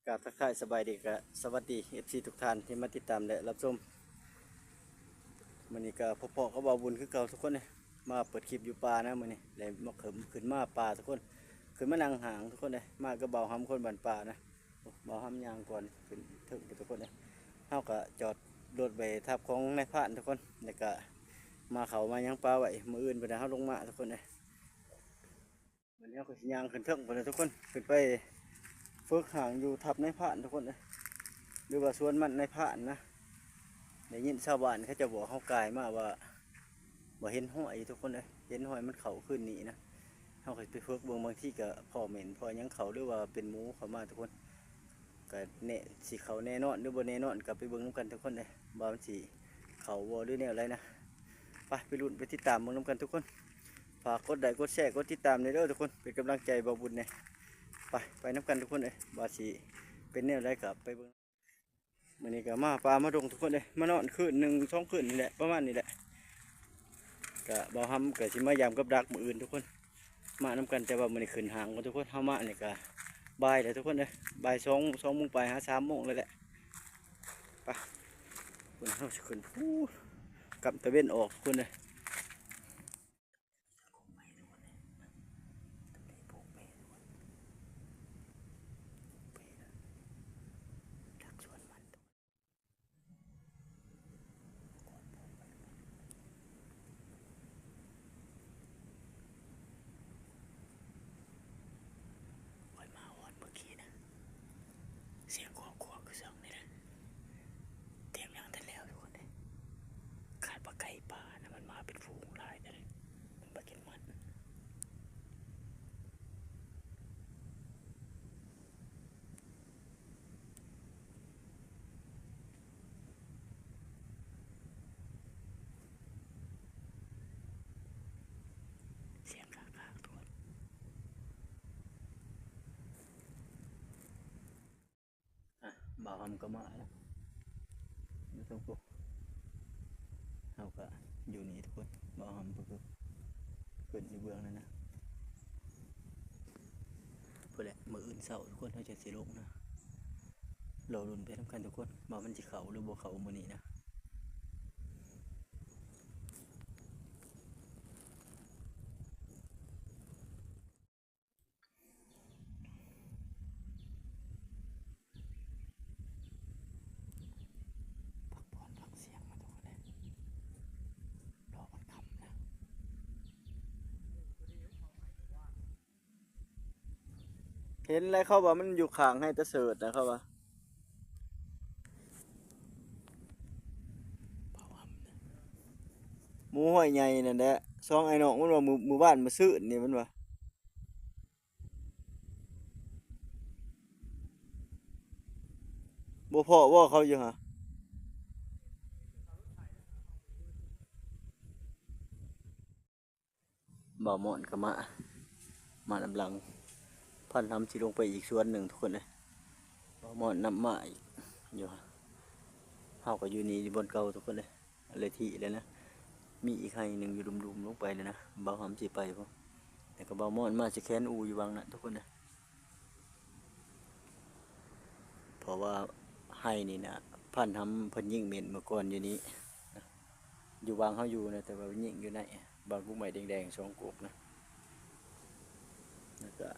ກາບທັກທາຍສະບາຍດີ ກະສະຫວັດດີ ເອັຟຊີ ທຸກທ່ານທີ່ມາຕິດຕາມ ແລະ ຮັບຊົມ. ມື້ນີ້ກະພົບພໍ້ກັບບ່າວບຸນຄືເກົ່າທຸກຄົນເດ້ ມາເປີດຄລິບຢູ່ປ່ານະມື້ນີ້ ແລະ ມາຂຶ້ນ ຂຶ້ນມາປ່າທຸກຄົນ ຂຶ້ນມານັ່ງຫາງທຸກຄົນເດ້ ມາກັບບ່າວຫຳຄົນບ້ານປ່ານະ. ໂອ້ ບ່າວຫຳຍ່າງກ່ອນຂຶ້ນເທິງໄປທຸກຄົນເດ້. ເຮົາກະຈອດລົດໄວ້ທັບຂອງນາຍພານທຸກຄົນ ແລ້ວກະມາເຂົ້າມາຫຍັງປ່າໄວ້ ມື້ອື່ນພຸ້ນນະເຮົາລົງມາທຸກຄົນເດ້. ບັດນີ້ເຮົາກໍຊິຍ່າງຂຶ້ນເທິງພຸ້ນນະທຸກຄົນ ຂຶ້ນໄປຝຶກຫາງຢູ່ທັບນາຍພານທຸກຄົນເອີຍ ຫຼືວ່າສວນມັນນາຍພານນະ. ໄດ້ຍິນຊາວບ້ານເຂົາເຈົ້າບອກເຮົາກາຍມາວ່າ ວ່າເຫັນຮອຍທຸກຄົນເອີຍ ເຫັນຮອຍມັນເຂົ້າຄືນນີ້ນະ. ເຮົາກໍຊິໄປຝຶກເບິ່ງ ບາງທີກໍພໍ້ເໝັນພໍ້ຫຍັງເຂົ້າ ຫຼືວ່າເປັນໝູເຂົ້າມາທຸກຄົນ. ກະແນ່ ຊິເຂົ້າແນ່ນອນ ຫຼືບໍ່ແນ່ນອນ ກະໄປເບິ່ງນຳກັນທຸກຄົນເດີ ວ່າມັນຊິເຂົ້າບໍ່ ຫຼືແນວໃດນະ. ໄປ ໄປລຸ້ນໄປຕິດຕາມເບິ່ງນຳກັນທຸກຄົນ. ຝາກກົດໄລກົດແຊກົດຕິດຕາມແດ່ເດີທຸກຄົນ ເປັນກຳລັງໃຈບ່າວບຸນແດ່. ໄປ ໄປນຳກັນທຸກຄົນເອີຍ ວ່າຊິເປັນແນວໃດ ກະໄປເບິ່ງ. ມື້ນີ້ກະມາປ່າມາດົງທຸກຄົນເອີຍ ມານອນຄືນໜຶ່ງສອງຄືນນີ້ແຫຼະ ປະມານນີ້ແຫຼະ. ກະບ່າວຫຳກະຊິມາຢາມກັບດັກມື້ອື່ນທຸກຄົນ ມານຳກັນ ແຕ່ວ່າມື້ນີ້ຂຶ້ນຫາງກ່ອນທຸກຄົນ. ເຮົາມານີ້ກະບ່າຍແລ້ວທຸກຄົນເອີຍ ບ່າຍສອງ ສອງໂມງປາຍຫາສາມໂມງແລ້ວແຫຼະ. ໄປ ພຸ້ນ ເຮົາຊິຂຶ້ນພູ້ນ ກຳຕາເວັນອອກພຸ້ນເດີ. ຂ້ອຍມາຮອດເມື່ອກີ້ນະ ສຽງຄອບຄົວຄືຊ່ອງນີ້ແຫຼະ ຕຽມຍັງທັນແລ້ວທຸກຄົນເດ້. ຄາດວ່າໄກ່ປ່ານະ ມັນມາເປັນຝູງຫຼາຍແທ້ເດ້ ມັນມາກິນມັນ. ສຽງກາກໆ ທຸກຄົນ. ອ່ະ ບ່າວຫຳກໍມາແລ້ວ ຢູ່ເທິງພຸ້ນ. ເຮົາກໍຢູ່ນີ້ທຸກຄົນ ບ່າວຫຳເພິ່ນຂຶ້ນຢູ່ເບື້ອງນັ້ນນະ. ພຸ້ນແຫຼະ ມື້ອື່ນເຊົ້າທຸກຄົນ ເຮົາຈະຊິລົງນະ ລໍລຸ້ນໄປນຳກັນທຸກຄົນ ວ່າມັນຊິເຂົ້າ ຫຼືບໍ່ເຂົ້າມື້ນີ້ນະ. ພັກຜ່ອນຟັງສຽງມາທຸກຄົນເດີ ລໍມັນຄ່ຳນະ. ເຫັນແລ້ວ ເຂົາວ່າມັນຢູ່ຂ້າງໄຮ່ຕາເສີດນະ ເຂົາວ່າ. ໝູຫ້ວຍໃຫຍ່ນັ້ນແຫຼະ ສອງອ້າຍນ້ອງມັນວ່າ ມື້ ມື້ວານມື້ຊືນນີ້ມັນວ່າ. ບໍ່ພໍ້ບໍ່ເຂົາຢູ່ຫາ. ບ່າວມ່ອນກໍມາ ມານຳຫຼັງ ພັນຫຳຊິລົງໄປອີກສວນໜຶ່ງທຸກຄົນເອີຍ. ບ່າວມ່ອນນຳມາອີກຢູ່ ເຮົາກໍຢູ່ນີ້ຢູ່ບ່ອນເກົ່າທຸກຄົນເອີຍ ເລີຍທີ່ແລ້ວນະ. ມີອີກໄຮ່ໜຶ່ງຢູ່ລຸ່ມໆລົງໄປແລ້ວນະ ບ່າວຫຳຊິໄປພຸ້ນ ແລ້ວກໍບ່າວມ່ອນມາຊິແຂນອູຢູ່ຫວ່າງນັ້ນທຸກຄົນເອີຍ. ເພາະວ່າໄຮ່ນີ້ນະ ພັນຫຳເພິ່ນຍິງເໝັນເມື່ອກ່ອນຢູ່ນີ້ ຢູ່ຫວ່າງເຮົາຢູ່ນະ ແຕ່ວ່າຍິງຢູ່ໃນ ບາງກົກໄມ້ແດງໆສອງກົກນະ. ແລ້ວກະ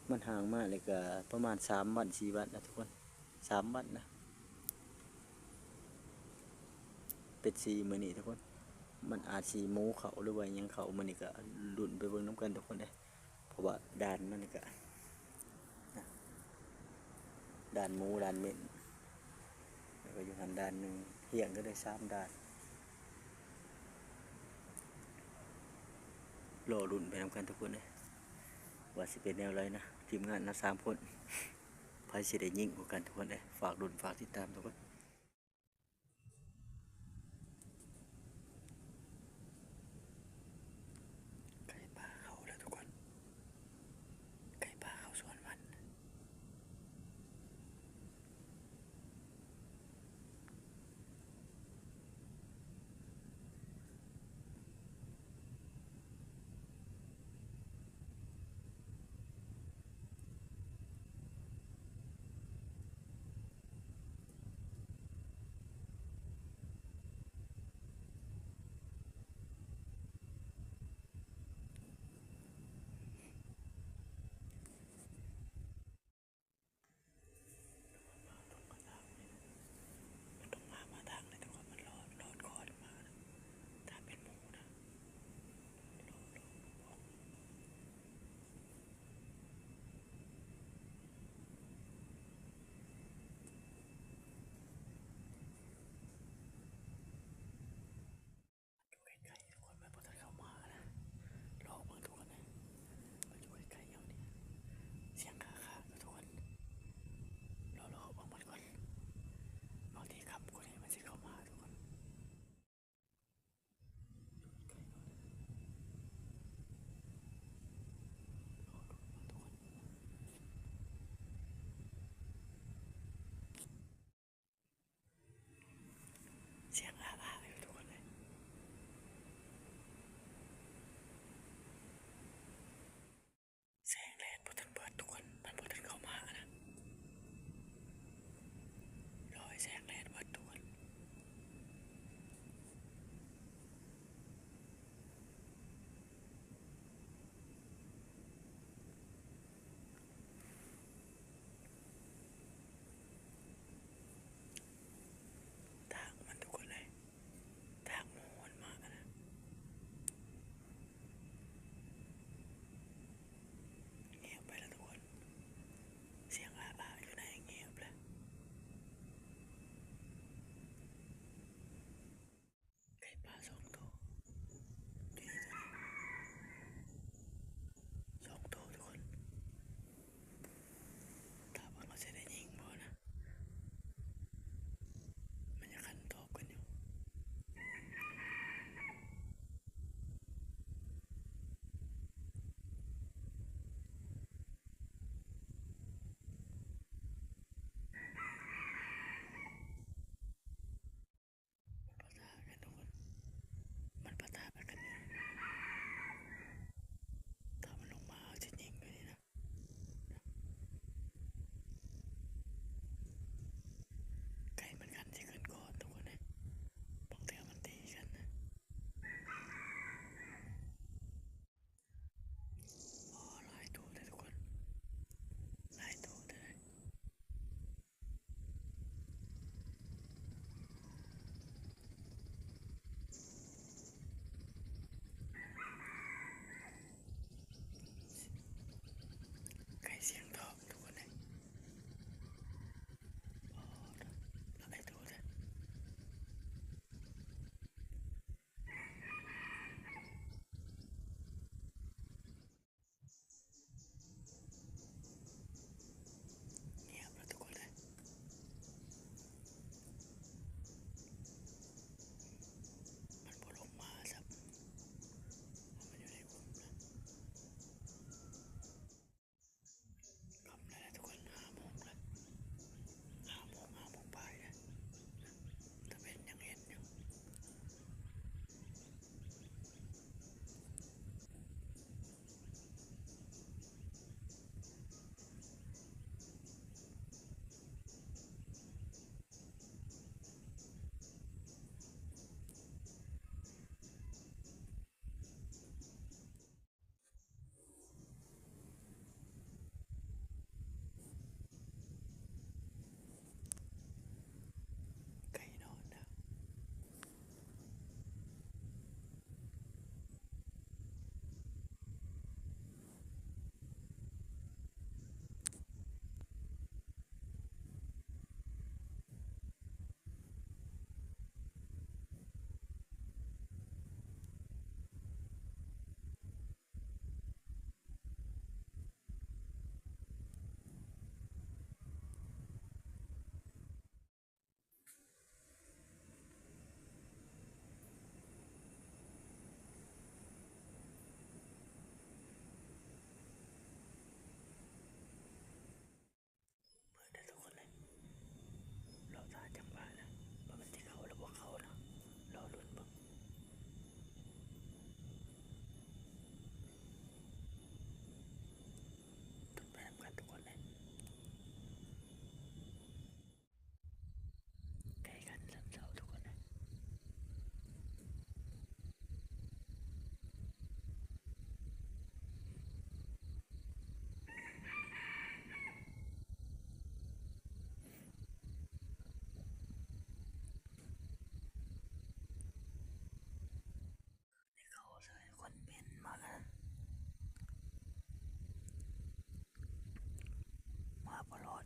ມັນຫ່າງມາແລ້ວກະປະມານສາມວັນສີ່ວັນນະທຸກຄົນ ສາມວັນນະ ເປັນສີ່ມື້ນີ້ທຸກຄົນ. ມັນອາດຊິໝູເຂົ້າ ຫຼືວ່າຫຍັງເຂົ້າມື້ນີ້ ກະລຸ້ນໄປເບິ່ງນຳກັນທຸກຄົນເດີ. ເພາະວ່າດ່ານມັນກະ ດ່ານໝູ ດ່ານເໝັນ ແລ້ວກໍຢູ່ຫັ້ນດ່ານໜຶ່ງ ຮຽງກັນເລີຍສາມດ່ານ. ລໍລຸ້ນໄປນຳກັນທຸກຄົນເອີຍ ວ່າຊິເປັນແນວໃດນະ ທີມງານນະ ສາມຄົນ ໃຜຊິໄດ້ຍິງກວ່າກັນທຸກຄົນເອີຍ. ຝາກລຸ້ນ ຝາກຕິດຕາມທຸກຄົນ. ໄກ່ປ່າເຂົ້າແລ້ວທຸກຄົນ ໄກ່ປ່າເຂົ້າສວນມັນ. ເ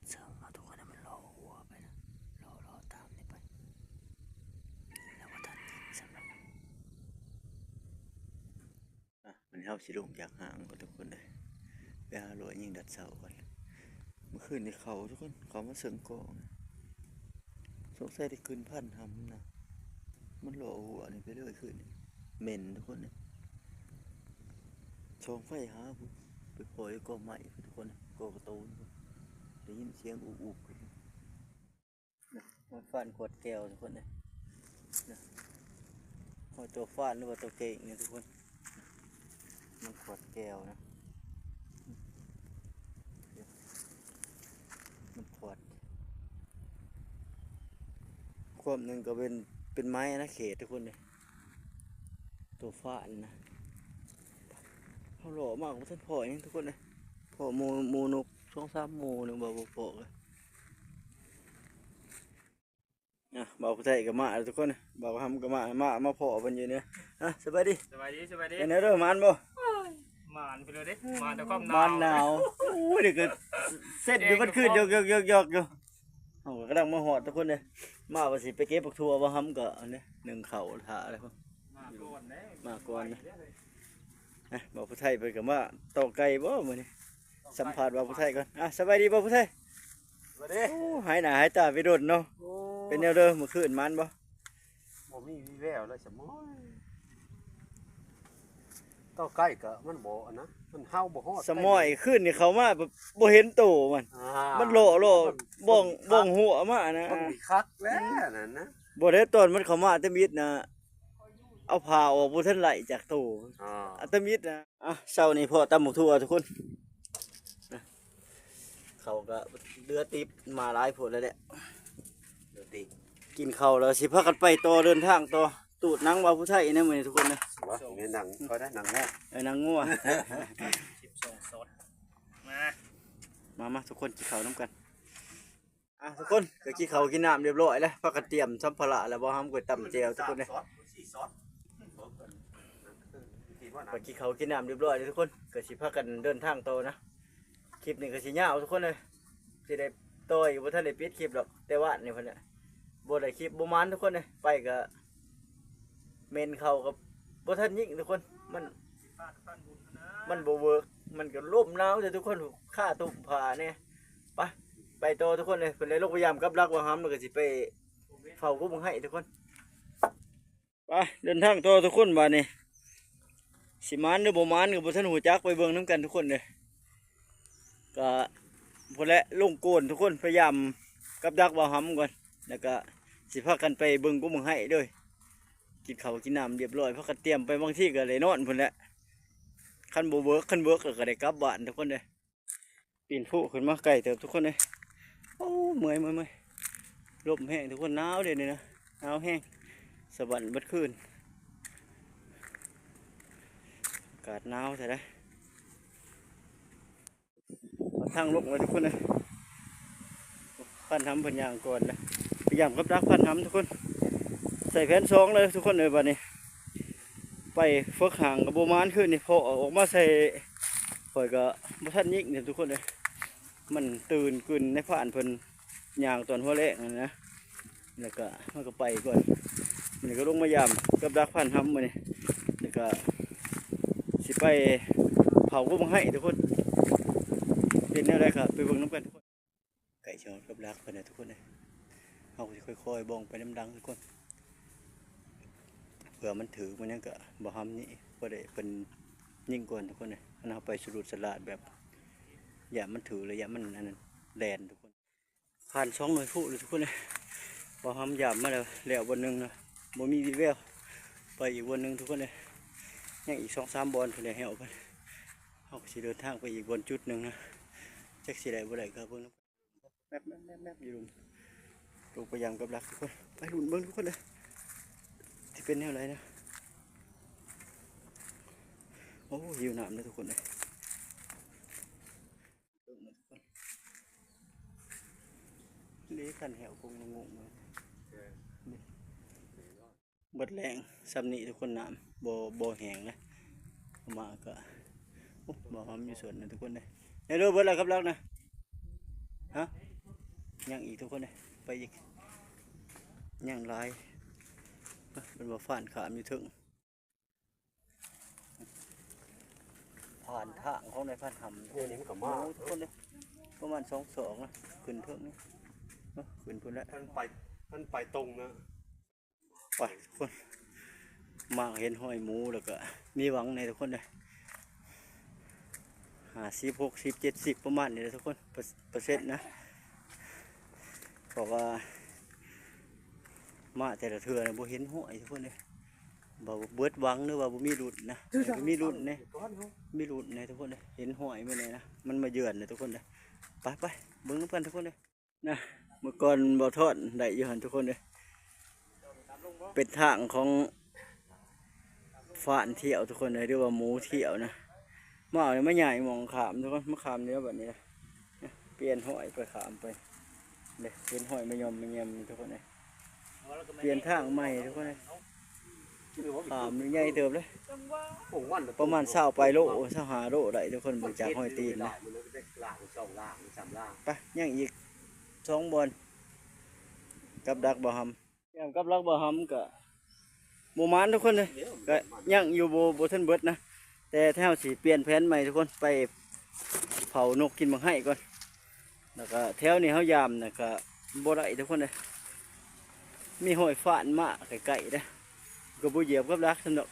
ເຊີງເອົາທຸກຄົນໃຫ້ມັນລໍຫົວໄປນະ ລໍ ລໍຕາມນີ້ໄປ ແລ້ວບໍ່ທັນຍິງຊ້ຳນະ. ອ່ະ ມື້ນີ້ເຮົາຊິລົງຈາກຫ້າງກ່ອນທຸກຄົນເອີຍ ໄປຫາຫຼວຍຍິງດັດເຊົ້າກ່ອນ. ມື້ຄືນນີ້ເຂົ້າທຸກຄົນ ເຂົ້າມາເຊິ່ງກອງ ສົງໄສໄດ້ຂຶ້ນພັນຫຳນະ ມັນຫຼໍ່ຫົວນີ້ໄປເລີຍຄືນນີ້ ເໝັນທຸກຄົນເອີຍ. ສ່ອງໄຟຫາພຸ້ນ ໄປພໍ້ຢູ່ກໍໄມ້ພຸ້ນທຸກຄົນ ກໍກະໂຕນພຸ້ນ ໄດ້ຍິນສຽງອຸບໆ ນະ ມັນຟານຂວດແກ້ວທຸກຄົນເອີຍ ນະ ຮອຍຕົວຟານ ຫຼືວ່າຕົວເກັງນີ້ທຸກຄົນ ມັນຂວດແກ້ວນະ ມັນຂວດ ຄວາມໜຶ່ງກໍເປັນ ເປັນໄມ້ອານາເຂດທຸກຄົນເອີຍ ຕົວຟານນະ. ເຮົາເລາະມາກໍບໍ່ທັນພໍ້ຫຍັງທຸກຄົນເອີຍ ພໍ້ໝູ່ ໝູ່ນົກສອງສາມໝູ່ໜຶ່ງວ່າບໍ່ພໍ້ກໍ ອ່ະ ບ່າວຜູ້ໄທກໍມາແລ້ວທຸກຄົນ ບ່າວຫຳກໍມາ ມາ ມາພໍ້ເພິ່ນຢູ່ນີ້. ອ່ະ ສະບາຍດີ ສະບາຍດີ ສະບາຍດີ ເປັນແນວໃດ ໝານບໍ່? ໂອ້ຍ ໝານໄປເລີຍເດ້ ໝານແຕ່ຄວາມໜາວ ໝານໜາວ. ໂອ້ຍ ນີ້ກໍເຊັດຢູ່ເບິດຄືນ ຢອກໆໆໆຢູ່. ເຮົາກໍກຳລັງມາຮອດທຸກຄົນເດ້ ມາວ່າຊິໄປເກັບບັກຖົ່ວ ບ່າວຫຳກໍອັນນີ້ ໜຶ້ງເຂົ້າຖ້າແລ້ວ ມາກ່ອນເດ້ ມາກ່ອນນະ. ອ່ະ ບ່າວຜູ້ໄທເພິ່ນກໍມາຕໍ່ໄກ່ບໍ່ມື້ນີ້ ສຳພາດບ່າວຜູ້ໄທກ່ອນ. ອ່ະ ສະບາຍດີບ່າວຜູ້ໄທ. ສະບາຍດີ. ໂອ້ ຫາຍໜ້າຫາຍຕາໄປດົນເນາະ. ໂອ້ ເປັນແນວໃດມື້ຄືນ ໝານບໍ່? ບໍ່ມີວີແວວເລີຍສະໝໍຍ ເຂົ້າໃກ້ກໍມັນບໍ່ອັນນະ ມັນເຫົ່າບໍ່ຮອດ ສະໝໍຍຄືນນີ້ເຂົ້າມາແບບບໍ່ເຫັນໂຕມັນ ອ່າ ມັນເລາະໆ ມັນ ບ້ອງ ບ້ອງຫົວມານະ ມັນມີຄັກແລ້ວນັ້ນນະ. ບໍ່ໄດ້ ຕອນມັນເຂົ້າມາຕະມິດນະ ເອົາຜ້າອອກບໍ່ທັນໄດ້ຈັກໂຕ ອ່າ ອາ ຕະມິດນະ. ອ່ະ ເຊົ້ານີ້ພໍ້ຕຳບັກຖົ່ວທຸກຄົນ ເຂົ້າກໍເຫຼືອຕິບ ມາຫຼາຍໂພດແລ້ວແຫຼະ ເຫຼືອຕິບ. ກິນເຂົ້າແລ້ວຊິພາກັນໄປຕໍ່ ເດີນທາງຕໍ່ ຕູດໜັງບ່າວຜູ້ໄທນະມື້ນີ້ທຸກຄົນນະ. ວ່າແມ່ນໜັງ ຂ້ອຍໄດ້ໜັງງົວ ເອີ ໜັງງົວ ສິບສອງຊັອດ ມາ ມາໆ ທຸກຄົນກິນເຂົ້ານຳກັນ. ອ່ະ ທຸກຄົນກໍກິນເຂົ້າກິນນ້ຳຮຽບຮ້ອຍແລ້ວ ພາກັນຕຽມສຳພາລະແລ້ວ ບ່າວຫຳກໍຕຳແຈ່ວທຸກຄົນເດ້. ກໍກິນເຂົ້າກິນນ້ຳຮຽບຮ້ອຍແລ້ວທຸກຄົນ ກໍຊິພາກັນເດີນທາງຕໍ່ນະ. ຄລິບນີ້ກໍຊິຍາວທຸກຄົນເອີຍ ຊິໄດ້ຕໍ່ອີກ ບໍ່ທັນໄດ້ປິດຄລິບດອກ ແຕ່ວານນີ້ພຸ້ນແຫຼະ ບໍ່ໄດ້ຄລິບ ບໍ່ໝານທຸກຄົນເອີຍ. ໄປກໍເໝັນເຂົ້າກໍບໍ່ທັນຍິງທຸກຄົນ ມັນ ມັນບໍ່ເວີກ ມັນກໍລົມໜາວແທ້ທຸກຄົນ ຄາຕຸ້ມຜ້າແດ່. ໄປ ໄປຕໍ່ທຸກຄົນເອີຍ ເພິ່ນໄດ້ລົງໄປຢາມກັບດັກບ່າວຫຳ ແລ້ວກໍຊິໄປເຝົ້າກົກບັກໄຮທຸກຄົນ. ໄປ ເດີນທາງຕໍ່ທຸກຄົນ ບາດນີ້ ຊິໝານຫຼືບໍ່ໝານກໍບໍ່ທັນຮູ້ຈັກ ໄປເບິ່ງນຳກັນທຸກຄົນເດີ. ກະພຸ້ນແຫຼະ ລົງໂກນທຸກຄົນ ພະຍາຍາມກັບດັກບ່າວຫຳກ່ອນ ແລ້ວກະຊິພາກັນໄປເບິ່ງກົກບັກໄຮເດີ. ກິນເຂົ້າກິນນ້ຳຮຽບຮ້ອຍ ພາກັນຕຽມໄປ ບາງທີກໍໄດ້ນອນພຸ້ນແຫຼະ ຄັນບໍ່ເວີກ ຄັນເວີກແລ້ວກໍໄດ້ກັບບ້ານທຸກຄົນເດີ. ປີນພູຂຶ້ນມາໄກເຕີບທຸກຄົນເອີຍ ໂອ້ ເມື່ອຍໆໆ ລົມແຮງທຸກຄົນ ໜາວເດນີ້ນະ ໜາວແຮງ ສະບັ້ນເບິດຄືນ ອາກາດໜາວແທ້ໃດ. ທາງລົງເລີຍທຸກຄົນເອີຍ ພັນຫຳເພິ່ນຍ່າງກ່ອນເລີຍ ພະຍາຍາມກັບດັກພັນຫຳທຸກຄົນ ໃສ່ແຜນສອງເລີຍທຸກຄົນເອີຍ. ບາດນີ້ໄປເຝິກຫາງກໍບໍ່ໝານ ຄືນນີ້ພໍ້ອອກມາໃສ່ ຂ້ອຍກໍບໍ່ທັນຍິງເດ້ທຸກຄົນເອີຍ ມັນຕື່ນກຶ່ນໃນພານເພິ່ນຍ່າງຕອນຫົວແລງຫັ້ນນະ. ແລ້ວກະມັນກໍໄປກ່ອນ ມື້ນີ້ກໍລົງມາຢາມກັບດັກພັນຫຳມື້ນີ້ ແລ້ວກະຊິໄປເຜົາກົກບັກໄຮທຸກຄົນ ເປັນແນວໃດກໍໄປເບິ່ງນຳກັນທຸກຄົນ. ໃກ້ຊິຮອດກັບດັກເພິ່ນແລ້ວທຸກຄົນເອີຍ ເຮົາກໍຊິຄ່ອຍໆ ບ້ອງໄປນຳດັງທຸກຄົນ ເພື່ອມັນຖືກມັນຫຍັງກໍບໍ່ຫຳນີ້ ພໍໄດ້ເພິ່ນຍິງກ່ອນທຸກຄົນເອີຍ. ຄັນເຮົາໄປສະຫຼຸດສະຫຼາດແບບ ຢ້ານມັນຖືກ ແລະ ຢ້ານມັນອັນນັ້ນ ແລ່ນທຸກຄົນ. ຜ່ານສອງໜ່ວຍພູແລ້ວທຸກຄົນເອີຍ ບ່າວຫຳຢາມມາແລ້ວ ແລ້ວບ່ອນໜຶ່ງນະ ບໍ່ມີວີແວວ ໄປອີກບ່ອນໜຶ່ງທຸກຄົນເອີຍ ຍັງອີກສອງສາມບ່ອນພຸ້ນແຫຼະ ແລ້ວເພິ່ນ ເຮົາກໍຊິເດີນທາງໄປອີກບ່ອນຈຸດໜຶ່ງນະ ຈັກຊິໄດ້ບໍ່ໄດ້ກໍເບິ່ງນຳ ແມບໆໆໆ ຢູ່ ລົງໄປຢາມກັບດັກທຸກຄົນ ໄປລຸ້ນເບິ່ງທຸກຄົນເດີ ຊິເປັນແນວໃດນະ. ໂອ້ ຫິວນ້ຳເດີທຸກຄົນເດີ ເບິ່ງເດີທຸກຄົນ ເລຄັນແຫ້ວຄົງງງເລີຍ ເບິດແລ້ງຊ່ຳນີ້ທຸກຄົນ ນ້ຳບໍ່ ບໍ່ແຫ້ງເລີຍ ມາກະ ໂອ້ ບໍ່ຫອມຢູ່ສວນນະທຸກຄົນເດີ. ແນວເດີ ເບິດແລ້ວກັບດັກນະ ຮະ ຍັງອີກທຸກຄົນເອີຍ ໄປອີກ ຍັງຫຼາຍ. ເພິ່ນວ່າຟານຂ້າມຢູ່ເທິງ ຜ່ານທາງຂອງນາຍພານຫຳ ໂອ້ ນີ້ມັນກໍມາ ໂອ້ ທຸກຄົນເອີຍ ປະມານສອງສອກນະ ຂຶ້ນເທິງນີ້ ເອີ ຂຶ້ນພຸ້ນແຫຼະ ມັນໄປ ມັນໄປຕົງນະ. ໄປທຸກຄົນ ມາເຫັນຮອຍໝູ ແລ້ວກໍມີຫວັງແດ່ທຸກຄົນເດີ ຫ້າສິບ ຫົກສິບ ເຈັດສິບ ປະມານນີ້ແຫຼະທຸກຄົນ ເປີເຊັນນະ ເພາະວ່າມາແຕ່ລະເທື່ອນະ ບໍ່ເຫັນຮອຍທຸກຄົນເດີ ບໍ່ເບິດຫວັງ ຫຼືວ່າບໍ່ມີລຸ້ນນະ ມີລຸ້ນແດ່ ມີລຸ້ນແດ່ທຸກຄົນເດີ ເຫັນຮອຍມື້ນີ້ນະ ມັນມາເຢືອນເດີທຸກຄົນເດີ ໄປໆ ເບິ່ງນຳກັນທຸກຄົນເດີ. ນະ ເມື່ອກ່ອນບໍ່ທອດໄດ້ຢູ່ຫັ້ນທຸກຄົນເອີຍ ເປັນທາງຂອງຟານທ່ຽວທຸກຄົນເອີຍ ຫຼືວ່າໝູທ່ຽວນະ ມາເອົານີ້ມາຍ້າຍໝ່ອງຂ້າມທຸກຄົນ ມາຂ້າມແນວບັດນີ້ນະ ປ່ຽນຫ້ອຍໄປຂ້າມໄປເດ້ ເປັນຫ້ອຍມະຍອມມະແຍມທຸກຄົນເອີຍ. ປ່ຽນທາງໃໝ່ທຸກຄົນເອີຍ ຂ້າມນີ້ໃຫຍ່ເຕີບເລີຍ ປະມານຊາວປາຍໂລ ຊາວຫ້າໂລໄດ້ທຸກຄົນ ເບິ່ງຈາກຮອຍຕີນນະ. ໄປ ຍັງອີກສອງບ່ອນ ກັບດັກບ່າວຫຳ ກັບດັກບ່າວຫຳກະບໍ່ໝານທຸກຄົນເອີຍ ກະຍັງຢູ່ ບໍ່ ບໍ່ທັນເບິດນະ ແຕ່ເຮົາຊິປ່ຽນແຜນໃໝ່ທຸກຄົນ ໄປເຝົ້ານົກກິນໝາກໄຮກ່ອນ. ແລ້ວກໍແຖວນີ້ເຮົາຢາມນະ ກໍບໍ່ໄດ້ທຸກຄົນເອີຍ ມີຮອຍຟານມາໃກ້ໆເດ້ ກໍບໍ່ຢຽບກັບດັກຊັ້ນດອກ.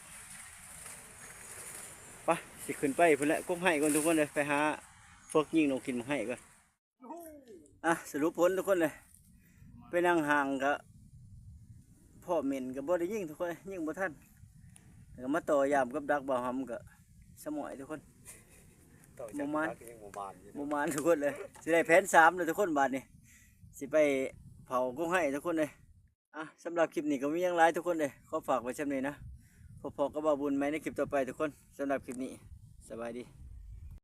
ໄປ ຊິຂຶ້ນໄປພຸ້ນແຫຼະ ກົກໄຮກ່ອນທຸກຄົນເອີຍ ໄປຫາຝຶກຍິງນົກກິນໝາກໄຮກ່ອນ. ອ່ະ ສະຫຼຸບຜົນທຸກຄົນເອີຍ ໄປນັ່ງຫ່າງກໍພໍ້ເໝັນກໍບໍ່ໄດ້ຍິງທຸກຄົນເອີຍ ຍິງບໍ່ທັນ ແລ້ວກໍມາຕໍ່ຢາມກັບດັກບ່າວຫຳກໍສະໝອຍທຸກຄົນ. ບໍ່ໝານ ບໍ່ໝານທຸກຄົນເອີຍ ຊິໄດ້ແຜນສາມແລ້ວທຸກຄົນ ບາດນີ້ຊິໄປເຝົ້າກົກໄຮທຸກຄົນເອີຍ. ອ່ະ ສຳລັບຄລິບນີ້ກໍບໍ່ມີຫຍັງຫຼາຍທຸກຄົນເອີຍ ຂໍຝາກໄວ້ສ່ຳນີ້ນະ ພົບພໍ້ກັບບ່າວບຸນໃໝ່ໃນຄລິບຕໍ່ໄປທຸກຄົນ. ສຳລັບຄລິບນີ້ ສະບາຍດີ.